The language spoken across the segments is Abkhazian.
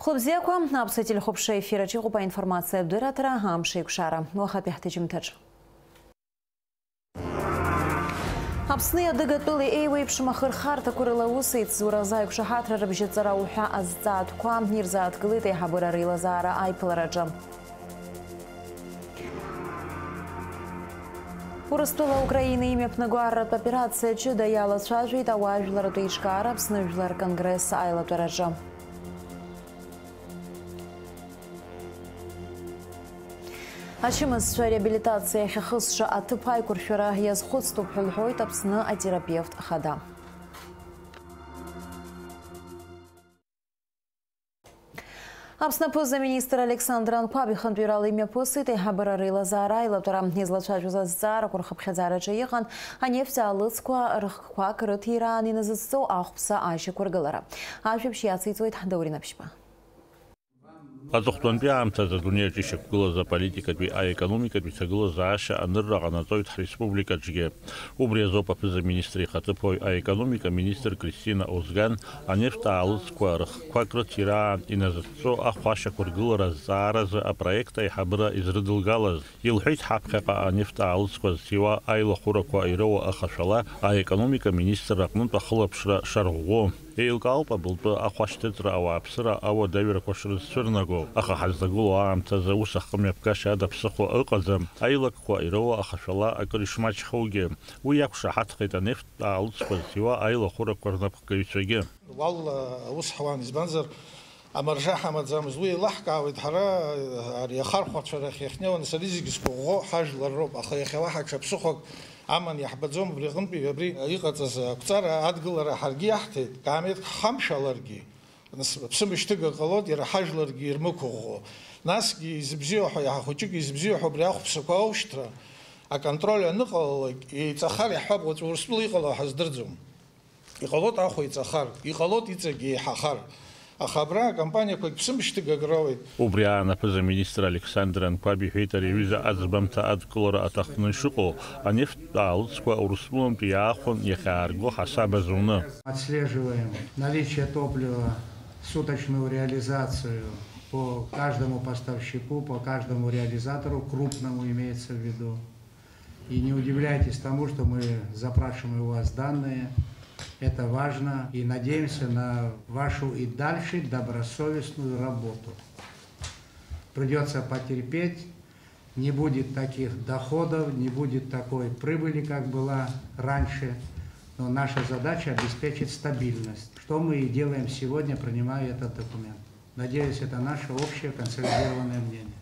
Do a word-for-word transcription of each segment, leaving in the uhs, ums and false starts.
Хәылбзиақәа, Аԥсуа телехәаԥшра ефир аҿы иҟоуп аинформациатә дырраҭара, амш еиқәшара. Уахатәи ҳҭыжьымҭаҿ. Аԥсни адыгатәылеи еиуеиԥшым ахырхарҭақәа рыла аус еицзуразы аиқәшаҳаҭра рыбжьаҵара уҳәа азҵаатәқәа ирзааҭгылеит аиҳабыра реилазаара аиԥылараҿы. Урыстәыла Украина имҩаԥнаго арратә операциа ҷыда иалацәажәеит ауаажәларратә еиҿкаара Аԥсны Жәлар Конгресс аилатәараҿы. Ачымазцәа реабилитациа ахьахысша аҭыԥ аиқәыршәара иазхәыцтәуп ҳәа лҳәоит Аԥсны атерапевт хада. Аԥсны аԥыза-министр Александр Анқәаб ихантәаҩрала имҩаԥысит аиҳабыра реилазаара аилатәара. Излацәажәоз азҵаарақәа рхыԥхьаӡараҿы иҟан анефть аалыҵқәа рыхқәак рыҭираан иназыцҵо ахәԥса ашьақәыргылара. Ажәабжь иациҵоит Даурен Аԥшьба. Аҵыхәтәантәи аамҭазы адунеи аҿы ишьақәгылаз аполитикатәи аекономикатәи ҭагылазаашьа анырра ҟанаҵоит ҳреспубликаҿгьы. Убри азоуп аԥыза-министр ихаҭыԥуаҩ аекономика министр Кристина Озган анефтә аалыҵқәа рыхқәак рыҭираан иназыцҵо ахәашьақәа ргылара азҵааразы апроект аиҳабыра изрыдылгалаз. Илҳәеит ҳаԥхьаҟа анефтә аалыҵқәа зҭиуа аилахәырақәа ироуа ахашәала аекономика министр аҟнытә ахылаԥшра шарӷәӷәо. Еилкаауп абылтәы ахәашьҭыҵра ауааԥсыра ауадаҩрақәа шрызцәырнаго, аха ҳазҭагылоу аамҭазы ус ахымҩаԥгашьа ада ԥсыхәа ыҟаӡам, аилакқәа ироуа ахашәала акыр ишмаҷхоугьы. Уи иақәшаҳаҭхеит анефттә аалыҵқәа зҭиуа аилахәырақәа рнапхгаҩцәагьы. Уалла аус ҳуан, избанзар, амаржа ҳамаӡамызт. Уи еилаҳкаауеит ҳара, ари ахархәацәа рахь иахьнеиуа, нас ари зегьы зқәыӷәӷәо ҳажәлар роуп, аха иахьа уаҳа ҽа ԥсыхәак аман иаҳбаӡом. Убри аҟынтәи абри иҟаҵаз ақәҵара адгылара ҳаргьы иаҳҭеит, каамеҭк ҳхамшәаларгьы, нас аԥсымышьҭыга ҟалоит, иара ҳажәларгьы ирмықәыӷәӷәо. Насгьы изыбзиоу ҳәа, иаҳа хәыҷык изыбзиоу ҳәа убри ахәԥсақәа аушьҭра, аконтроль аныҟалалак, еиҵахар иаҳҳәап, уаҵәы Урыстәыла иҟало ҳаздырӡом. Иҟалоит ахә еиҵахар, иҟалоит иҵегь еиҳахар. Аха абра акомпаниақәагь ԥсымшьҭыгак роуеит. Убри аан аԥыза-министр Александр Анқәаб иҳәеит, ари аҩыза аӡбамҭа адкылара аҭахны ишыҟоу, анефттә аалыҵқәа Урыстәылантәи иаахәан иахьаарго ҳасаб азуны. Отслеживаем наличие топлива, суточную реализацию по каждому поставщику, по каждому реализатору, крупному имеется в виду. И не удивляйтесь тому, что мы запрашиваем у вас данные. Это важно. И надеемся на вашу и дальше добросовестную работу. Придётся потерпеть. Не будет таких доходов, не будет такой прибыли, как была раньше. Но наша задача обеспечить стабильность. Что мы и делаем сегодня, принимая этот документ. Надеюсь, это наше общее консолидированное мнение.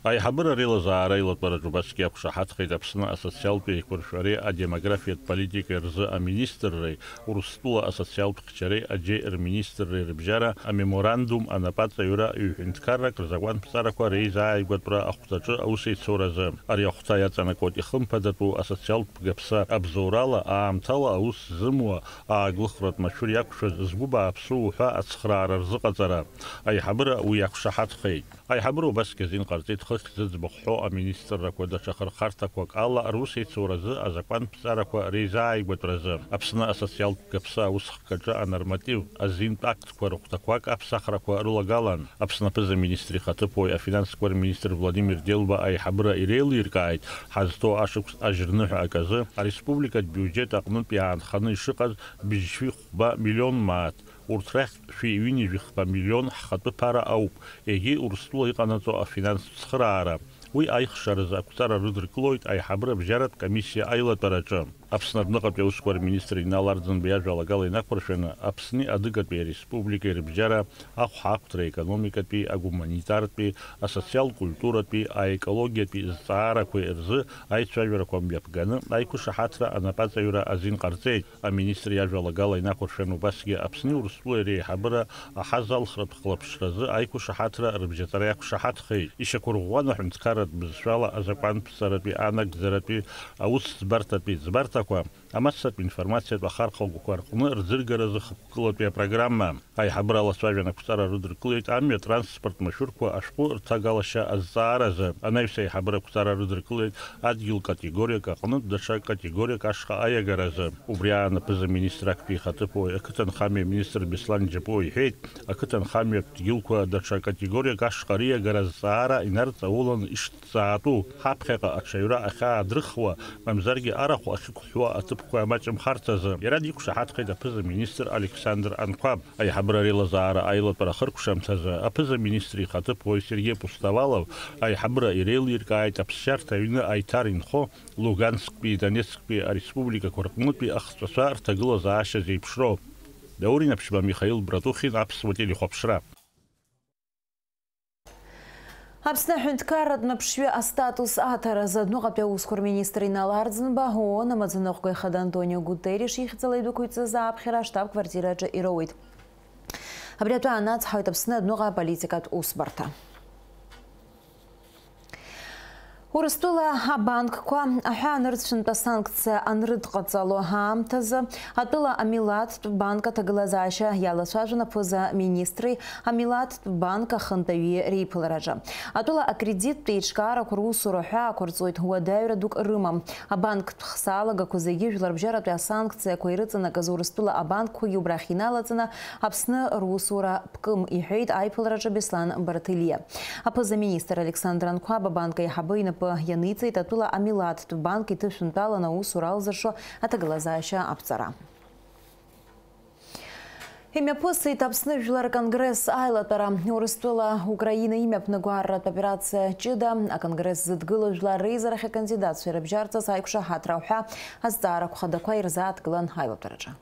Аиҳабыра реилазаара аилатәараҿы убасгьы иақәшаҳаҭхеит Аԥсны асоциалтә еиқәыршәареи адемографиатә политикеи рзы аминистрреи Урыстәыла асоциалтә хьчареи аџьеи рминистрреи рыбжьара амеморандум анапаҵаҩра ҩҳәынҭқаррак рзакәанԥҵарақәа реизааигәатәра ахәҭаҿы аусеицуразы. Ари ахәҭа иаҵанакуеит ихымԥадатәу асоциалтә гаԥса абзоурала аамҭала аус зымуа ааглыхратә машәыр иақәшәаз згәы бааԥсу уҳәа ацхраара рзыҟаҵара. Аиҳабыра уи иақәшаҳаҭхеит. Аиҳабыра убасгьы азин ҟарҵеит хыхь зыӡбахә ҳәо аминистррақәа даҽа хырхарҭақәак ала русеицуразы азакәанԥҵарақәа реизааигәатәразы. Аԥсны асоциалтә гаԥса аусхкаҿы анорматив азинтә актқәа рыхәҭақәак аԥсахрақәа рылагалан. Аԥсны аԥыза-министр ихаҭыԥуаҩ афинансқәа рминистр Владимир Делба аиҳабыра иреилиркааит, ҳазҭоу ашықәс ажьырныҳәа аказы ареспубликатә биуџьет аҟнытә иаанханы ишыҟаз быжьшәи хәба миллион мааҭ, урҭ рахьтә шәи ҩынҩажәи хԥа миллион ҳхатәы ԥара ауп, егьи Урыстәыла иҟанаҵо афинанстә цхыраара. Уи аихшаразы ақәҵара рыдыркылоит аиҳабыра бжьаратә комиссиа аилатәараҿы. Аԥсны адәныҟатәи аусқәа рминистр Инал Арӡынба иажәалагала инақәыршәаны, Аԥсни Адыгатәи Ареспубликеи рыбжьара ахәҳахәҭра аекономикатәи, агуманитартәи, асоциал-культуратәи, аекологиатәи зҵаарақәеи рзы аицәажәарақәа мҩаԥганы аиқәышаҳаҭра анапаҵаҩра азин ҟарҵеит. Аминистр иажәалагала инақәыршәаны убасгьы Аԥсни Урыстәылеи реиҳабыра аҳазалхратә хылаԥшразы аиқәышаҳаҭра рыбжьаҵара иақәшаҳаҭхеит. Ишьақәырӷәӷәан аҳәынҭқарратә бызшәала азакәанԥҵаратәи, анагӡаратәи, аусӡбарҭатәи ӡбарҭақәа, амассатә информациатә ахархәагақәа рҟны рӡыргаразы хықәкылатәи апрограмма. Аиҳабыра алацәажәан ақәҵара рыдыркылеит амҩа транспорт машәырқәа ашәҟәы рҭагалашьа азҵааразы. Анаҩс аиҳабыра ақәҵара рыдыркылеит адгьыл категориак аҟнытә даҽа категориак ашҟа аиагаразы. Убри аан аԥыза-министр актәи ихаҭыԥуаҩ, ақыҭанхамҩа министр Беслан Џьапуа иҳәеит, ақыҭанхамҩатә дгьылқәа даҽа категориак ашҟа риагара азҵаара инарҵаулан ишҭҵаатәу, ҳаԥхьаҟа аҽаҩра ахьаадрыхуа, мамзаргьы арахә ахьықәҳәуа аҭыԥқәа амаҷымхарҭазы. Иара диқәшаҳаҭхеит аԥыза-министр Александр Анқәаб. Аиҳабыра реилазаара аилатәара ахыркәшамҭазы аԥыза-министр ихаҭыԥуаҩ Сергеи Пустовалов аиҳабыра иреилиркааит аԥсшьарҭа аҩны аиҭар инхо Лугансктәи, Донецктәи ареспубликақәа рҟнытәи ахҵәацәа рҭагылазаашьа зеиԥшроу. Даур Инаԥшьба, Михаил Братухин, Аԥсуа телехәаԥшра. Аԥсны аҳәынҭқарратә наԥшҩы астатус аҭаразы адәныҟатәи аусқәа рминистр Инал Арӡынба ООН амаӡаныҟәгаҩ хада Антонио Гутерриш ихьӡала идәықәиҵаз ааԥхьара аштаб-квартираҿы ироуеит. Абри атәы аанацҳауеит Аԥсны адәныҟа аполитикатә усбарҭа. Урыстәыла абанкқәа аҳәаанырцәынтә асанкциа анрыдҟаҵало аамҭазы, атәыла амилаҭтә банк аҭагылазаашьа иалацәажәон аԥыза-министри амилаҭтә банк ахантәаҩи реиԥылараҿы. Атәыла акредиттә еиҿкаарақәа русура ҳәаақәырҵоит, уадаҩра дук рымам. Абанктә хсаалагақәа зегьы жәларбжьаратәи асанкциақәа ирыҵанакыз Урыстәыла абанкқәагьы убрахь иналаҵаны Аԥсны русура ԥкым, иҳәеит аиԥылараҿы Беслан Барҭелиа. Аԥыза-министр Александр Анқәаб абанк аиҳабы инапы ианиҵеит атәыла амилаҭтә банк иҭышәынтәаланы аусура алзыршо аҭагылазаашьа аԥҵара. Имҩаԥысит Аԥсны Жәлар Конгресс аилатәара. Урыстәыла Украина имҩаԥнаго арратә операциа ҷыда аконгресс зыдгыло жәлар реизарахь акандидатцәа ирыбжьарҵаз аиқәшаҳаҭра ҳәа азҵаарақәа хадақәа ирзааҭгылан аилатәараҿы.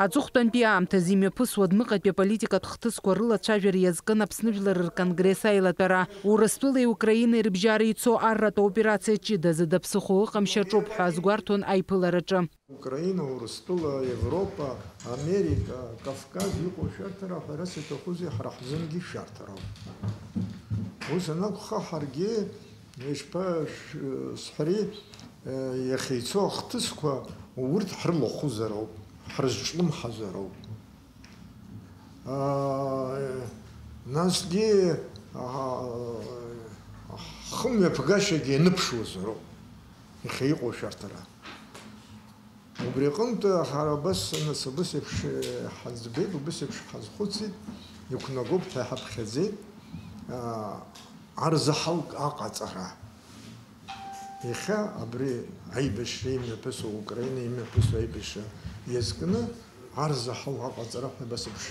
Аҵыхәтәантәи аамҭазы имҩаԥысуа адәныҟатәи аполитикатә хҭысқәа рылацәажәара иазкын Аԥсны Жәлар Рконгресс аилатәара. Урыстәылеи Украинеи рыбжьара ицо арратә операциа ҷыда зда ԥсыхәа ыҟамшьа аҿуп ҳәа азгәарҭон аиԥылараҿы. Украина, Урыстәыла, Европа, Америка, Кавказ иҟоу шәарҭара ҳәарас иаҭахузеи, ҳара ҳзынгьы шәарҭароуп. Ус анакәха, ҳаргьы, ишԥа-, ш-, сҳәари, Иахьа ицо ахҭысқәа урҭ ҳрылахәызароуп, ҳрызҿлымҳазароуп. Насгьы ҳхымҩаԥгашьагьы ианыԥшуазароуп, иахьа иҟоу шәарҭара. Убри аҟынтә ҳара абас, нас, абыс еиԥш ҳаӡбеит, убыс еиԥш ҳазхәыцит, иқәнагоуп ҳәа иҳаԥхьаӡеит. Арзаҳалк аҟаҵара. Иахьа абри аибашьра имҩаԥысуа, Украина имҩаԥысуа аибашьра иазкны арзаҳал аҟаҵара ҳәа абас еиԥш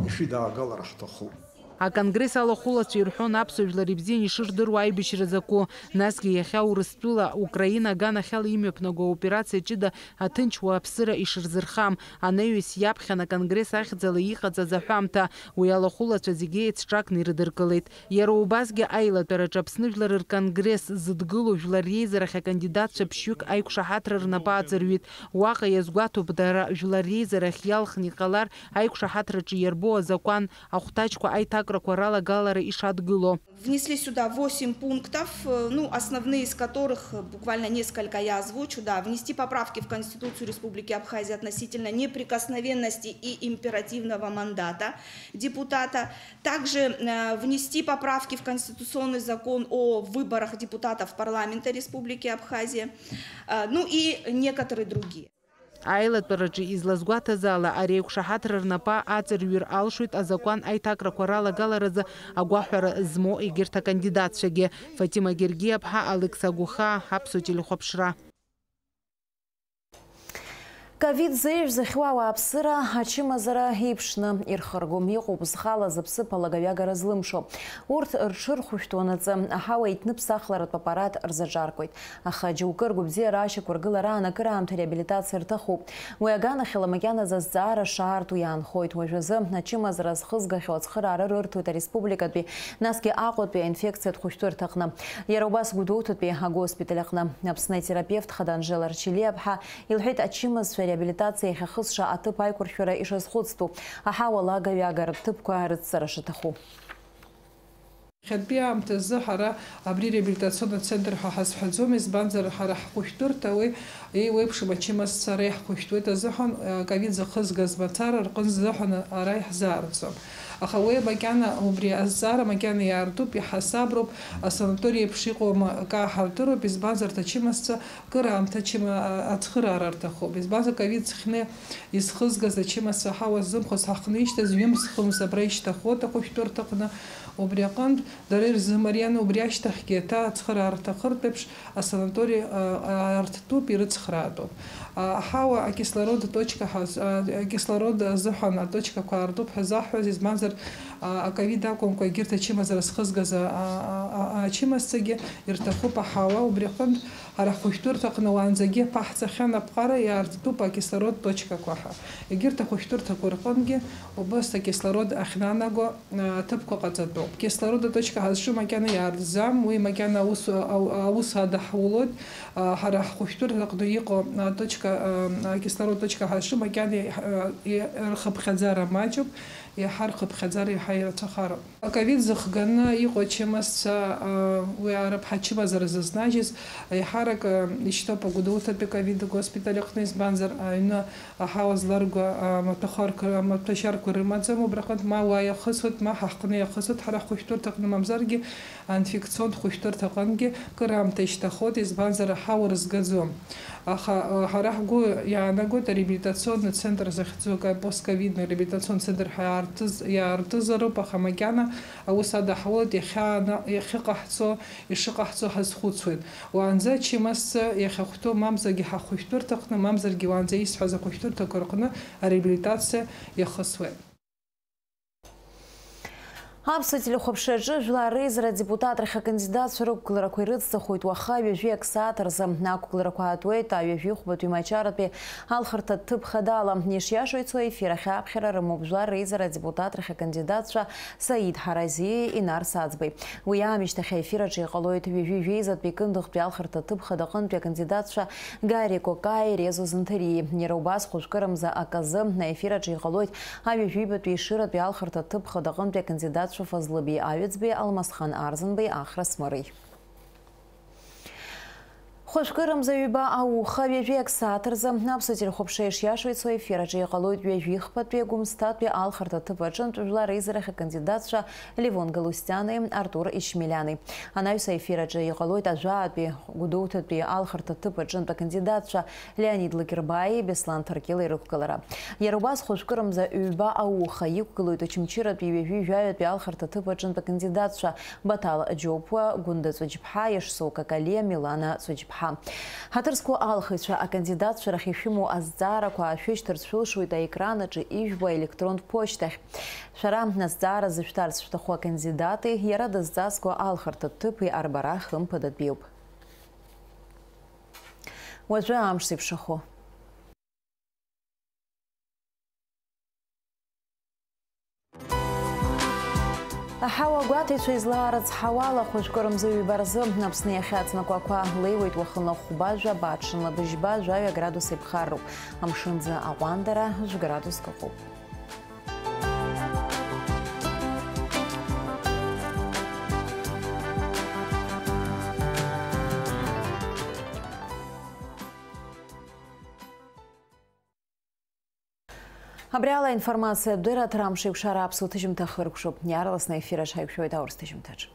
ишәидаагалар ҳҭахуп. Аконгресс алахәылацәа ирҳәон аԥсуа жәлар ибзианы ишырдыруа аибашьра закәу, насгьы иахьа Урыстәыла Украина аганахьала имҩаԥнаго аоперациа ҷыда аҭынч уааԥсыра ишырзырхам, анаҩс иаԥхьан аконгресс ахьӡала иҟаҵаз аҳәамҭа, уи алахәылацәа зегьы еицҿакны ирыдыркылеит. Иара убасгьы аилатәараҿы Аԥсны Жәлар Рконгресс зыдгылоу жәлар реизарахь акандидатцәа ԥшьҩык аиқәшаҳаҭра рнапы аҵарҩит. Уаҟа иазгәаҭоуп, дара Жәлар Реизарахь иалхны иҟалар, аиқәшаҳаҭраҿы иарбоу азакәан ахәҭаҷқәа аиҭакрақәа ралагалара ишадгыло. Внесли сюда восемь пунктов, э, ну, основные из которых, э, буквально несколько я озвучу, да, внести поправки в Конституцию Республики Абхазия относительно неприкосновенности и императивного мандата депутата, также, э, внести поправки в конституционный закон о выборах депутатов парламента Республики Абхазия, э, ну и некоторые другие. Аилатәараҿы излазгәаҭаз ала, ари аиқәшаҳаҭра рнапы аҵарҩыр алшоит азакәан аиҭакрақәа ралагаларазы агәаҳәара змоу егьырҭ акандидатцәагьы. Фатима Гергиаԥҳа, Алекса Гәыхаа, Аԥсуа телехәаԥшра. Ковид зеижә зыхьуа ауааԥсыра ачымазара еиԥшны ирхырго иҟоуп зхала зыԥсыԥ алагаҩагара злымшо. Урҭ рҽырхәышәтәуанаҵы аҳауа иҭныԥсахларатә аппарат рзаҿаркуеит. Аха џьоукы ргәабзиара ашьақәыргылараан акыраамҭа реабилитациа рҭахуп. Уи аганахьала макьаназы азҵаара шаарту иаанхоит. Уажәазы ачымазара зхызгахьоу ацхыраара рырҭоит ареспубликатәи, насгьы Аҟәатәи аинфекциатә хәышәтәырҭаҟны. Иара убас Гәдоуҭатәи агоспиталь аҟны. Аԥсны атерапевт хада Анжела Арчелиаԥҳа илҳәеит, ачымазцәа реабилитациа иахьахысша аҭыԥ аиқәыршәара ишазхәыцтәу, аҳауа алагаҩагаратә ҭыԥқәа рыцҵара шаҭаху. Иахьатәи аамҭазы ҳара абри реабилитационный центр ҳәа ҳазҳәаӡом, избанзар, ҳара ҳхәышәтәырҭа уи еиуеиԥшым ачымазцара иаҳхәышәтәуеит азыҳәан, ковид зыхызгаз мацара рҟынӡа азыҳәан ара иаҳзаарӡом. Аха уи макьана, убри азҵаара макьана иаартуп, иҳасаброуп, асанатори еиԥш иҟоума акы ааҳартыроуп, избанзар, ачымазцәа кыр аамҭа ачыма-, ацхыраара рҭахуп. Избанзар, ковид зхьны изхызгаз ачымазцәа ҳауа ззымхоз ҳаҟны ишьҭаз ҩымз-хымз абра ишьҭахоит ахәышәтәырҭаҟны. Убри аҟынтә, дара ирзымарианы, убри ашьҭахьгьы еиҭа ацхыраара рҭахыртә еиԥш, асанатори, а, а, арҭтәуп, ирыцхраатәуп. А, аҳауа акислород аточка ҳаз-, а, акислород азыҳәан аточкақәа аартуп ҳәа заҳҳәаз, избанзар, а, аковид акәымкәа, егьырҭ ачымазара зхызгаз, а, а, а, а, ачымазцәагьы ирҭахуп аҳауа. Убри аҟынтә, ҳара ҳхәышәтәырҭаҟны уаанӡагьы ԥаҳҵахьан аԥҟара, иаарттәуп акислород точкақәа ҳәа. Егьырҭ ахәышәтәырҭақәа рҟынгьы убыс акислород ахьнанаго, а, аҭыԥқәа ҟаҵатәуп. Кислород аточка ҳазҿу макьана иаартӡам, уи макьана аус, ау-, аус адаҳулоит. А, ҳара ҳхәышәтәырҭаҟны иҟоу аточка, а, акислород точка ҳазҿу макьана иҳ-, а, и-, рхыԥхьаӡара маҷуп, иаҳа рхыԥхьаӡара иаҳа ирацәахароуп. Аковид зыхганы иҟоу ачымазцәа, а, уи аарыԥҳа ачымазара зызнажьыз, еиҳарак, а, ишьҭоуп агәдоуҭатәи аковид агоспиталь аҟны, избанзар, аҩны аҳауа зларго, а, амаҭәахәарқәа, амаҭәашьарқәа рымаӡам, убраҟынтә ма уа иахысуеит, ма ҳаҳҟны иахысуеит, ҳара ҳхәышәтәырҭаҟны мамзаргьы, аинфекцион хәышәтәырҭаҟынгьы кыр аамҭа ишьҭахоит, избанзар, аҳауа рызгаӡом. Аха, а, ҳара ҳгәы иаанагоит, ареабилитационный центр захьӡу ак-, постковидный реабилитационный центр ҳәа иаартыз-, иаартызароуп, аха макьана аус адаҳулоит, иахьаана-, иахьыҟаҳҵо, ишыҟаҳҵо ҳазхәыцуеит. Уаанӡа ачымазцәа иахьахәҭоу, мамзаргьы ҳахәышәтәырҭаҟны, мамзаргьы уаанӡа исҳәаз ахәышәтәырҭақәа рҟны ареабилитациа иахысуеит. Аԥсуа телехәаԥшраҿы жәлар реизара адепутатрахь акандидатцәа рықәгыларақәа ирыцҵахоит уаха ҩажәи аксааҭ рзы. Ақәгыларақәа аатуеит аҩажәи хәбатәи мачаратәи алхырҭа ҭыԥ хадала. Ишиашоу ицо аефир ахь аԥхьара рымоуп жәлар реизара адепутатрахь акандидатцәа Саид Ҳаразиеи Инар Саӡбеи. Уи аамышьҭахь аефир аҿы иҟалоит ҩажәи жәеизатәи Кындыӷтәи алхырҭа ҭыԥ хадаҟынтәи акандидатцәа Гари Кокаи Резо Занҭариеи. Иара убас хәажәкырамза аказы аефир аҿы иҟалоит аҩажәибатәи Ешыратәи алхырҭа ҭыԥ хадаҟынтәи акандидатцәа Фазлыбеи Аҩӡбеи Алмасхан Арзанбеи Ахра Смареи. Хәажәкырамза ҩба ауха ҩажәи аксааҭ рзы Аԥсуа телехәаԥшра ишиашоу ицо аефир аҿы иҟалоит ҩажәи хԥатәи Гәымсҭатәи алхырҭа ҭыԥ аҿынтә жәлар реизарахь акандидатцәа Левон Галустиани Артур Ишмелиани. Анаҩс аефир аҿы иҟалоит ажәаатәи Гәдоуҭатәи алхырҭа ҭыԥ аҿынтә акандидатцәа Леонид Лакербаии Беслан Ҭаркьылеи рықәгылара. Иара убас хәажәкырамза ҩба ауха иқәгылоит Очамчыратәи ҩажәи жәаҩатәи алхырҭа ҭыԥ аҿынтә акандидатцәа Баҭал Џьопуа, Гәында Ҵәыџьԥҳа, Ешсоу Какалиа, Милана Ҵәыџьԥҳа. Ҳаҭыр зқәу алхыҩцәа, акандидатцәа рахь ишәымоу азҵаарақәа шәышьҭырц шәылшоит аекран аҿы ижәбо аелектронтә ԥошьҭахь. Шәара азҵаара зышәҭарц шәҭаху акандидати иара дызҵазкуа алхырҭатә ҭыԥи арбара хымԥадатәиуп. Уажәы амш зеиԥшрахо. Аҳауа агәаҭаҩцәа излаарыцҳауала, хәажәкырамза ҩба рзы Аԥсны иахьа ацнакуақәа леиуеит, уахынла хәба-жәаба, аҽынла быжьба, жәаҩа градус еиԥхарроуп. Амшынӡы аҟәандара жәградуск ыҟоуп. Абри ала аинформациатә дырраҭара амш еиқәшара аԥсуа ҭыжьымҭа хыркәшоуп. Иаарласны аефир аҿы ҳаиқәшәоит аурыс ҭыжьымҭаҿы.